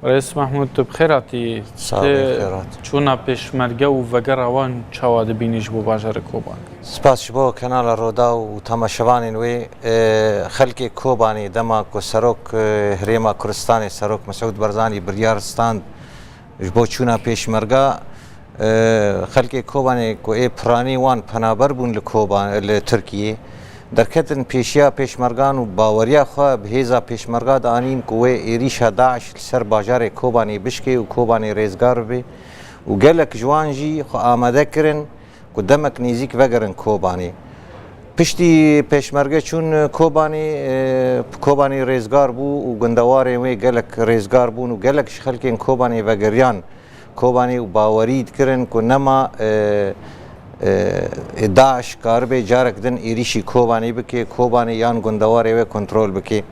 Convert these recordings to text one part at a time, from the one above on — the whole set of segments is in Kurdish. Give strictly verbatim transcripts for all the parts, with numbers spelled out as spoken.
Rês Mehmûd, tu bi xêr hatî. Sağ ol, Te xêr hat. Çûna pêşmerge û vegera wan çawa dibînî ji bo bajarê Kobanê? Spas ji bo Kanala Roda û temaşevanên wê. E, xelkê Kobanê dema ku Serok, e, Herêma Kurdistanê, Serok Mesûd Barzanî biryar stand ji bo çûna pêşmerga, e, xelkê Kobanê ku ê piranî wan penaber bûn li Koban, li Tirkiyê, derketin pêşiya pêşmergan û baweriya xwe bi hêza pêşmerga dianîn ku wê êrîşa DAIŞ li ser bajarê Kobanê bişkê û Kobanê rêzgar bibe û gelek ji wan jî xwe amade kirin ku demek nêzîk vegerin Kobanê. Piştî pêşmerge çûn Kobanê, e, Kobanê rêzgar bû û gundewarên wê gelek rêzgar bûn û gelek ji xelkên Kobanê vegeriyan Kobanê û bawerî dikirin ku nema, e, e, DAIŞ karibe carek din êrîşî Kobanê bike, Kobanê yan gundewarê wê kontrol bike.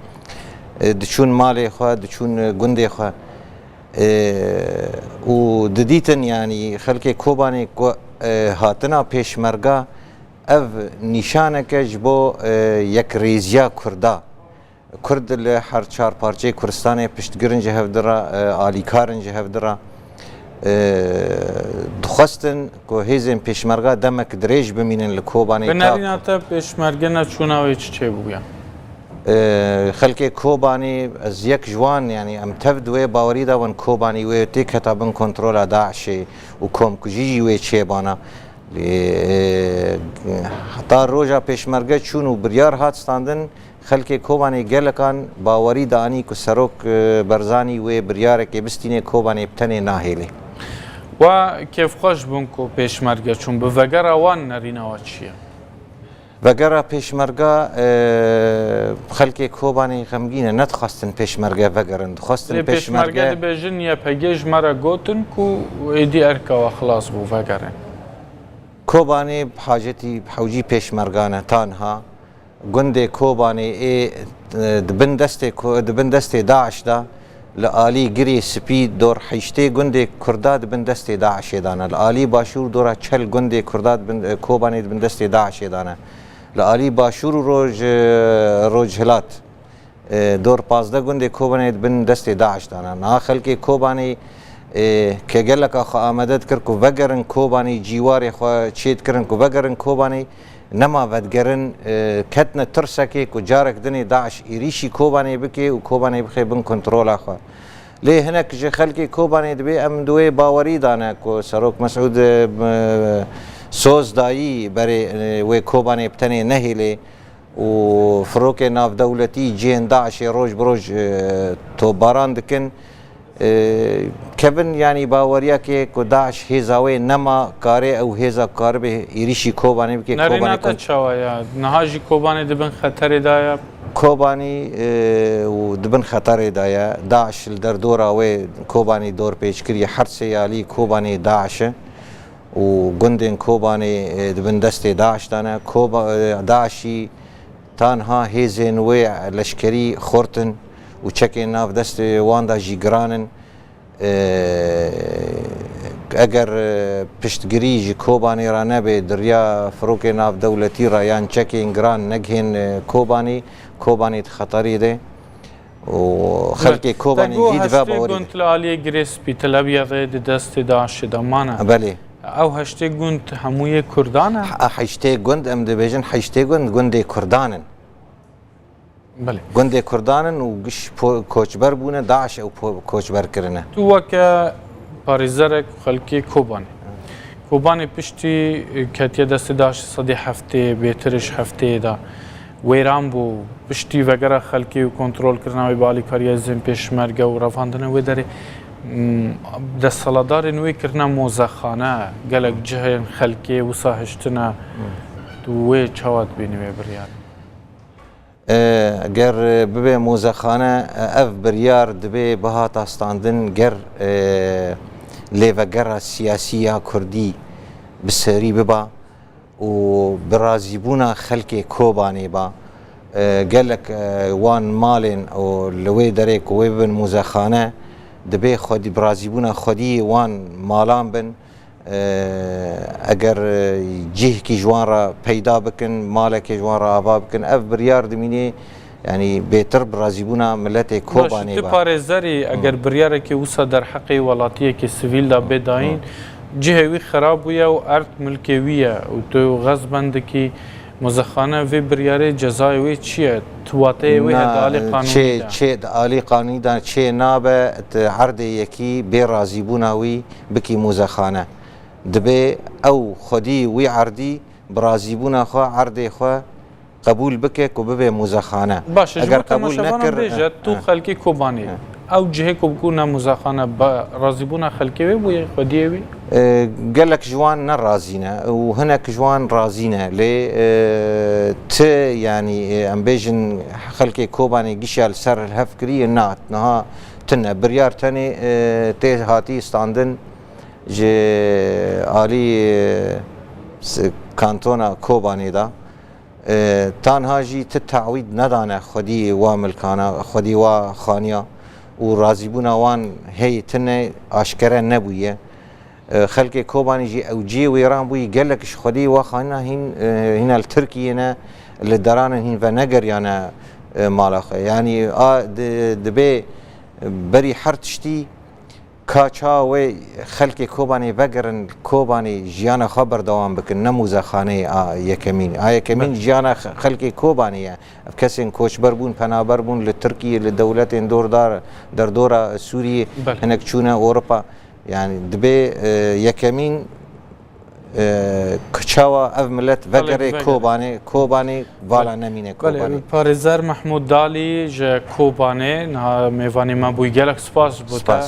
E, diçûn malê xwe, diçûn, e, gundê xwe. E, û didîtin, yanî xelkê Kobanê ku, e, hatina pêşmerga ev nîşaneke ji bo, e, yekrêziya Kurda. Kurd li her çar parçeyê Kurdistanê piştgirin ji hev dira, e, alîkarin ji hev dira. E, dixwestin ku hêzên pêşmerga demek dirêj bimînin li Kobanê. Bi ta nerîna te pêşmerge neçûna wê çi çêbûya? E, xelkê Kobanê, ez yek ji wan, yanî em tev di wê bawerî de bin, Kobanê wê têketa bin kontrola DAIŞê û komkujî jî wê çêbana. Lê, e, heta roja pêşmerge çûn û biryar hat standin, xelkê Kobanê gelekan bawerî danî ku Serok, e, Barzanî wê biryarekê bistînê, Kobanê bi tenê nahêlê. We kêfxweş bûn ku pêşmerge çûn. Bi vegera wan nerîna we çi ye? Vegera pêşmerga, e, xelkê Kobanê xemgîn e, nedixwestin pêşmerge vegerin. Dixwestin Lê pêşmerge pêşmerge dibêjin, Y P G ji me re gotin ku êdî erka we xilas bû, vegerin. Kobanê bi hacetî, bi hewcî pêşmerga ne, tanha gundê Kobanê ê, e, di bin destê ko-, di bin destê DAIŞ de, li alî Girê Spî dor heştê gundê Kurda di bin destê DAIŞê de ne. Li alî başûr dora çel gundê Kurda di bin, e, Kobanê di bin destê DAIŞê de ne. Li alî başûr û roj, e, rojhilat, e, dor pazdeh gundê Kobanê di bin destê DAIŞ de ne. Niha xelkê Kobanê, e, ke geleka xwe amade dikir ku vegerin Kobanê, cîwarê xwe çê dikirin ku vegerin Kobanê, nema vedigerin, e, ketine tirsekê ku carek dinê DAIŞ êrîşî Kobanê bike û Kobanê bixe bin kontrola xwe. Lê hinek ji xelkê Kobanê dibê em di wê bawerî de ne ku Serok Mesûd, e, soz dayî berê, e, wê Kobanê bi tenê nehêlê û firokê navdewletî cihên DAIŞê roj bi roj, e, topbaran dikin. E, kevin, yanî baweriyekê ku DAIŞ hêza wê nema, karê ew hêza karibe êrîşî Kobanê bike, Nerîna Kobanê te kont- çawa ya? Niha jî Kobanê di bin xeterê de ye? Kobanî, e, û di bin xeterê de ye. DAIŞ li derdora wê Kobanî dorpêç kiriye. Her sê alî Kobanê DAIŞ e û gundên Kobanê, e, di bin destê DAIŞ de ne. Koba-, e, DAIŞî tanha hêzên wê leşkerî xurt in û çekên nav destê wan de jî giran in. E, eger, e, piştgirî ji Kobanê re nebe, di riya firokê navdewletî re yan çekên giran negihên, e, Kobanê, Kobanê di xeterê de û xelkê Kobanê jî di vê bawerî de. Gund li aliyê Girê Spî, Tel Abyadê di destê DAIŞê de mane. Belê. Ew heştê gund hemû yê Kurdan e? He-, heştê gund, em dibêjin heştê gund, gundê Kurdan in. Belê. Gundê Kurdan in û giş po-, koçber bûne, DAIŞ ew po-, koçber kirine. Tu weke parêzerek xelkê Kobanê. Kobanê piştî, e, ketiye destê DAIŞ sedî heftê, bêtir ji heftê de wêran bû. Piştî vegera xelkê û kontrolkirina wê bi alîkariya hêzên pêşmerge û revandina wê derê, m, desthilatdarên wê kirine mozexane, gelek cihên xelkê wisa hiştine. Tu wê çawa dibînî wê biryar? E, ger bibe mozexane, e, ev biryar dibê bihata standin, ger, e, lêvegera siyasî ya Kurdî bi serî biba û bi razîbûna xelkê Kobanê ba, e, gelek, e, wan malên û li wê derê ku wê bibin mozexane, dibê xwedî, bi razîbûna xwediyê wan malan bin. E, eger, e, cihekî ji wan re peyda bikin, malekê ji wan re ava bikin, ev biryar dimînê Yanî bêtir bi razîbûna miletê Kobanê be. Baş, tu parêzerî, eger biryarekî wisa derheqê welatiyekî sivîl de bê dayîn, cihê wî xerab bûye û erd milkê wî ye û tu xezben dikî muzexane, vê biryarê cezayê wê çi ye? Tu wateyê wê heye di alî qanûnî de? Çê, çê di alî qanûnî de çê nabe, tu erdê yekî bê razîbûna wî bikî muzexane. Dibê ew xwedî wî erdî bi razîbûna xwe erdê xwe qebûl bike ku bibe muzexane. Baş e, ji bo temaşevanan bêje, tu xelkê Kobanê, ew cihê ku bikûne muzexane, bi razîbûna xelkê wê bûye, xwediyê wê? E, gelek ji wan ne razî ne û hinek ji wan razî ne. Lê, e, ti, yanî, e, em bêjin xelkê Kobanê gişiya li ser hilhev kiriye, na, niha tune. Biryar tenê, e, tê hatî standin ji alî, e, s-, kantona Kobanê de. E, tanha jî ti tawîd nedane xwedî wa milkana, xwedî wa xaniya û razîbûna wan heyî tune aşkere nebûye. E, xelkê Kobanê jî ew cihê wêran bûyî, gelek ji xwedî wa xanîna hîn, e, hîna li Tirkiyê ne, li deran in, hîn venegeriyane, e, mala xwe. Yanî a di-, dibê berî her tiştî ka ça wê xelkê Kobanê vegerin, Kobanê jiyana xwe berdewam bikin, ne muzexaneyê a yekemîn. A yekemîn jiyana xe-, xelkê Kobanê ye. Ev kesên koçber bûn, penaber bûn li Tirkiyê, li dewletên dordar, derdora Sûriyê, hinek çûne Ewropa. Yani dibê, e, yekemîn, e, çawa ev millet vegere Kobanê, Kobanê vala nemîne Kobanê. Belê, parêzer Mehmûd Dalî ji Kobanê, niha mêvanê me bûyî, gelek spas ji bo te. Spas.